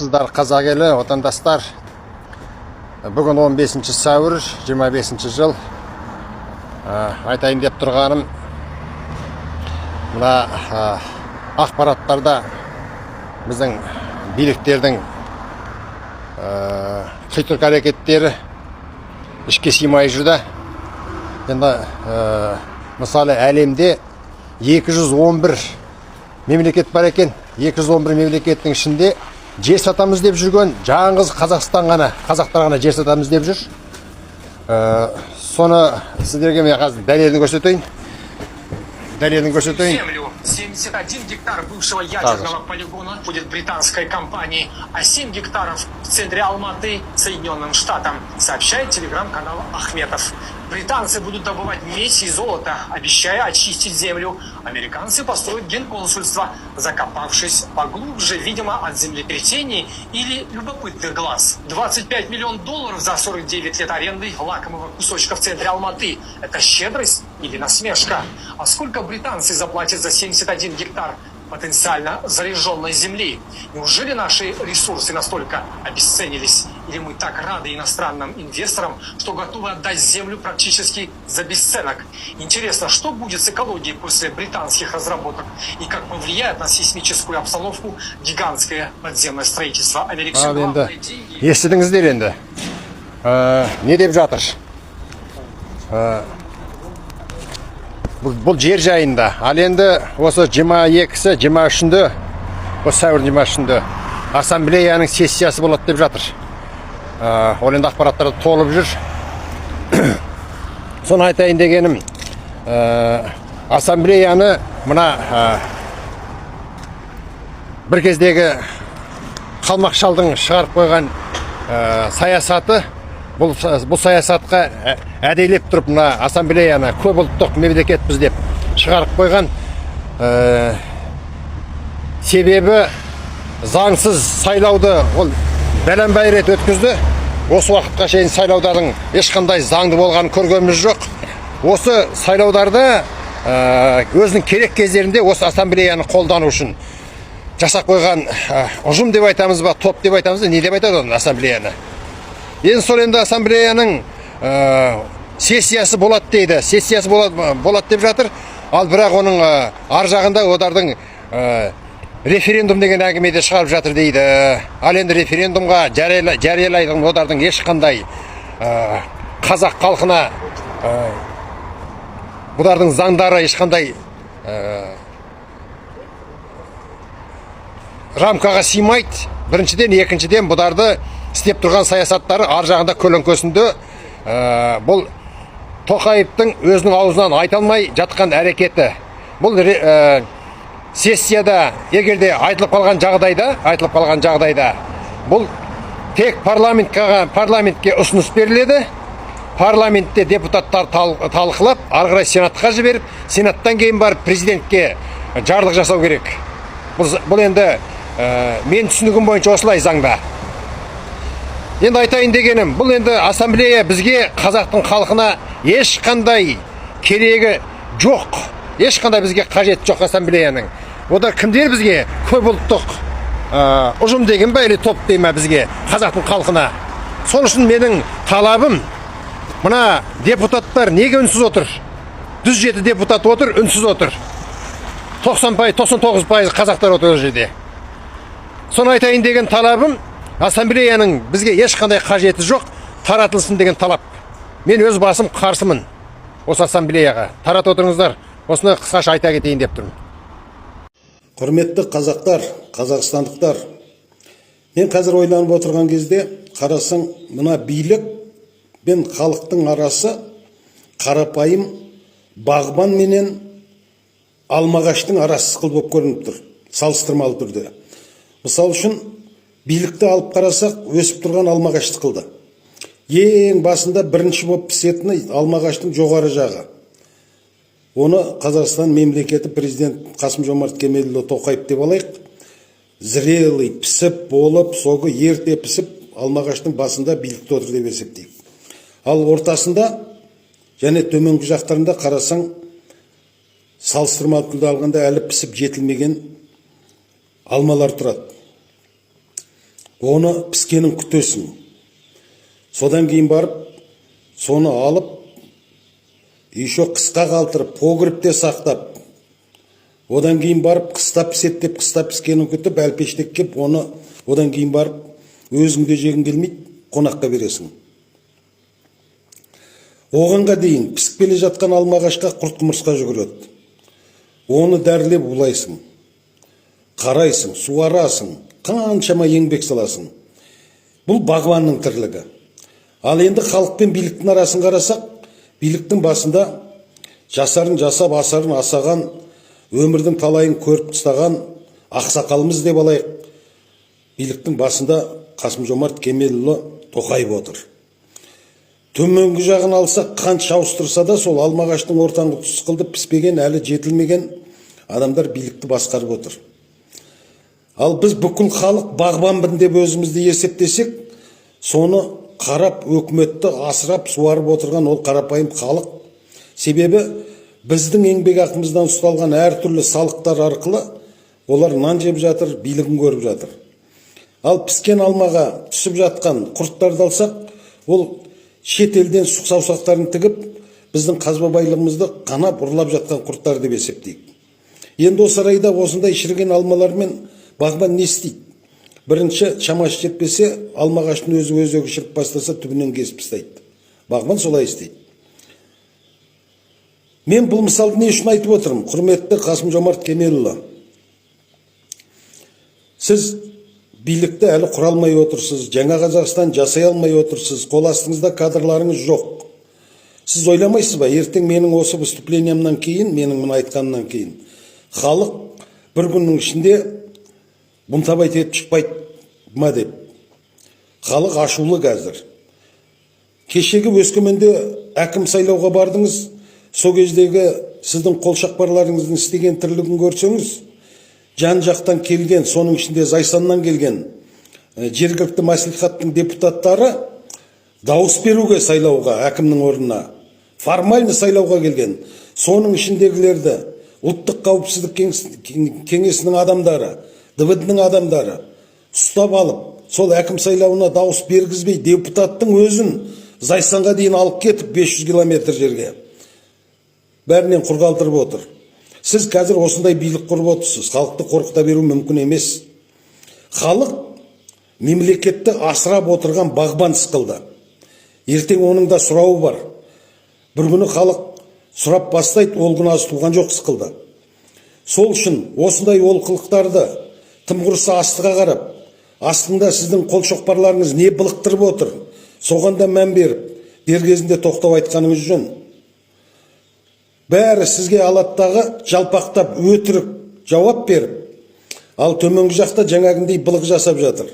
Саламатсыздар, қазақ елі, отандастар! Бүгін 15 сәуір, 25 жыл. Айтайын деп тұрғаным, мына ақпараттарда біздің биліктердің қитұрқы әрекеттері ішке сыймай жүр да. Енді мысалы, әлемде 211 мемлекет бар екен. 211 мемлекеттің ішінде жер сатамыз деп жүрген жалғыз Қазақстан ғана, қазақтар ғана жер сатамыз деп жүр. Соны сіздерге мен қазір дәлелін көрсетейін, дәлелін көрсетейін. Землю. 71 гектар бывшего ядерного полигона будет британской компании, а 7 гектаров в центре Алматы — Соединенным Штатам, сообщает телеграм-канал Ахметов. Британцы будут добывать медь и золото, обещая очистить землю. Американцы построят генконсульство, закопавшись поглубже, видимо, от землетрясений или любопытных глаз. 25 миллионов долларов за 49 лет аренды лакомого кусочка в центре Алматы. Это щедрость или насмешка? А сколько британцы заплатят за 71 гектар потенциально заряженной земли? Неужели наши ресурсы настолько обесценились? Или мы так рады иностранным инвесторам, что готовы отдать землю практически за бесценок? Интересно, что будет с экологией после британских разработок и как повлияет на сейсмическую обстановку гигантское подземное строительство американцев? Ал енді естідіңіздер енді. Не деп жатыр? Бұл жер жайында. Ал енді осы 22-сі, 23-інде, осы сәуірдің 23-інде ассамблеяның сессиясы болады деп жатыр. Ол енді ақпараттар толып жүр. Соны айтайын дегенім, ассамблеяны мына бір кездегі қалмақ шалдың шығарып қойған саясаты бұл, бұл саясатқа әдейілеп тұрып мына ассамблеяны көп ұлттық мемлекетпіз деп шығарып қойған. Себебі заңсыз сайлауды ол бәленбай рет өткізді. Осы уақытқа шейін сайлаудардың ешқандай заңды болғанын көргеніміз жоқ. Осы сайлауларда өзінің керек кездерінде осы ассамблеяны қолдану үшін жасап қойған ұжым деп айтамыз ба, топ деп айтамыз ба, не деп айтады оны, ассамблеяны. Енді сол енді ассамблеяның сессиясы болады дейді, сессиясы болады, болады деп жатыр. Ал бірақ оның ар жағында олардың референдум деген әңгіме де шығарып жатыр дейді. Ал енді референдумға жариялайтын олардың ешқандай қазақ халқына бұлардың заңдары ешқандай рамкаға сыймайды, біріншіден. Екіншіден, бұларды істеп тұрған саясаттары ар жағында көлеңкесінде бұл Тоқаевтың өзінің аузынан айта алмай жатқан әрекеті. Бұл сессияда егер де айтылып қалған жағдайда, айтылып қалған жағдайда, бұл тек парламентке ұсыныс беріледі. Парламентте депутаттар талқылап, ары қарай сенатқа жіберіп, сенаттан кейін барып президентке жарлық жасау керек. Бұл енді мен түсінігім бойынша осылай заңда. Енді айтайын дегенім, бұл енді ассамблея бізге, қазақтың халқына ешқандай керегі жоқ, ешқандай бізге қажет жоқ ассамблеяның. Олар кімдер бізге? Көп ұлттық ұжым деген ба или топ дей ма бізге, қазақтың халқына? Сол үшін менің талабым: мына депутаттар неге үнсіз отыр? 107 депутат отыр, үнсіз отыр. 90%, 99% қазақтар отыр ол жерде. Соны айтайын деген талабым: ассамблеяның бізге ешқандай қажеті жоқ, таратылсын деген талап. Мен өз басым қарсымын осы ассамблеяға, таратып отырыңыздар. Осыны қысқаша айта кетейін деп тұрмын. Құрметті қазақтар, қазақстандықтар, мен қазір ойланып отырған кезде, қарасаң, мына билік пен халықтың арасы қарапайым бағбан менен алмағаштың арасы сықылды болып көрініп тұр салыстырмалы түрде. Мысалы үшін, билікті алып қарасақ, өсіп тұрған алмағаш сықылды. Ең басында бірінші болып пісетіні алмағаштың жоғары жағы. Оны Қазақстан мемлекеті, президент Қасым Жомарт Кемелұлы Тоқаев деп алайық. Зрелый, пісіп болып, согы ерте пісіп, алмағаштың басында билікте отыр деп есептейік. Ал ортасында және төменгі жақтарында қарасаң, салыстырмалы түрде алғанда, әлі пісіп жетілмеген алмалар тұрады. Оны піскенін күтесің. Содан кейін барып соны алып, еще қысқа қалтырып, погребте сақтап, одан кейін барып қыста піседі деп, қыста піскенін күтіп, әлпештеп кеп, оны одан кейін барып өзің де жегің келмейді, қонаққа бересің. Оғанға дейін пісіп келе жатқан алма ағашқа құрт, құмырсқа жүгіреді. Оны дәрілеп улайсың, қарайсың, суарасың, қаншама еңбек саласың. Бұл бағбанның тірлігі. Ал енді халық пен биліктің арасын қарасақ, биліктің басында жасарын жасап, асарын асаған, өмірдің талайын көріп тастаған ақсақалымыз деп алайық, биліктің басында Қасым Жомарт Кемелұлы Тоқаев отыр. Төменгі жағын алсақ, қанша ауыстырса да, сол алма ағаштың ортаңғы тұсқылды піспеген, әлі жетілмеген адамдар билікті басқарып отыр. Ал біз, бүкіл халық, бағбанбын деп өзімізді есептесек, соны қарап, өкіметті асырап, суарып отырған ол қарапайым халық. Себебі біздің еңбекақымыздан ұсталған әртүрлі салықтар арқылы олар нан жеп жатыр, билігін көріп жатыр. Ал піскен алмаға түсіп жатқан құрттарды алсақ, ол шет елден сұқ саусақтарын тігіп, біздің қазба байлығымызды қанап, ұрлап жатқан құрттар деп есептейік. Енді осы орайда осындай шіріген алмалармен бағбан не істейді? Бірінші, шамасы жетпесе, алма ағаштың өзі өзегі шіріп бастаса, түбінен кесіп тастайды. Бағбан солай істейді. Мен бұл мысалды не үшін айтып отырмын? Құрметті Қасым Жомарт Кемелұлы, сіз билікті әлі құра алмай отырсыз, жаңа Қазақстан жасай алмай отырсыз, қол астыңызда кадрларыңыз жоқ. Сіз ойламайсыз ба, ертең менің осы выступлениямнан кейін, менің мына айтқанымнан кейін халық бір күннің ішінде бунтовать етіп шықпайды ма деп? Халық ашулы қазір. Кешегі Өскеменде әкім сайлауға бардыңыз. Сол кездегі сіздің қолшақпарларыңыздың істеген тірлігін көрсеңіз, жан жақтан келген, соның ішінде Зайсаннан келген жергілікті мәслихаттың депутаттары дауыс беруге, сайлауға, әкімнің орнына формально сайлауға келген, соның ішіндегілерді ұлттық қауіпсіздік кеңесінің адамдары, ДВД ның адамдары ұстап алып, сол әкім сайлауына дауыс бергізбей, депутаттың өзін Зайсанға дейін алып кетіп, 500 километр жерге бәрінен құр қалдырып отыр. Сіз қазір осындай билік құрып отырсыз. Халықты қорқыта беру мүмкін емес. Халық мемлекетті асырап отырған бағбан сықылды. Ертең оның да сұрауы бар. Бір күні халық сұрап бастайды, ол күн аз туған жоқ сықылды. Сол үшін осындай олқылықтарды, тым құрыса астыға қарап, астында сіздің қол шоқпарларыңыз не былықтырып отыр, соған да мән беріп, дер кезінде тоқтау айтқаныңыз жөн. Бәрі сізге алады, жалпақтап өтірік жауап беріп, ал төменгі жақта жаңағындай былық жасап жатыр.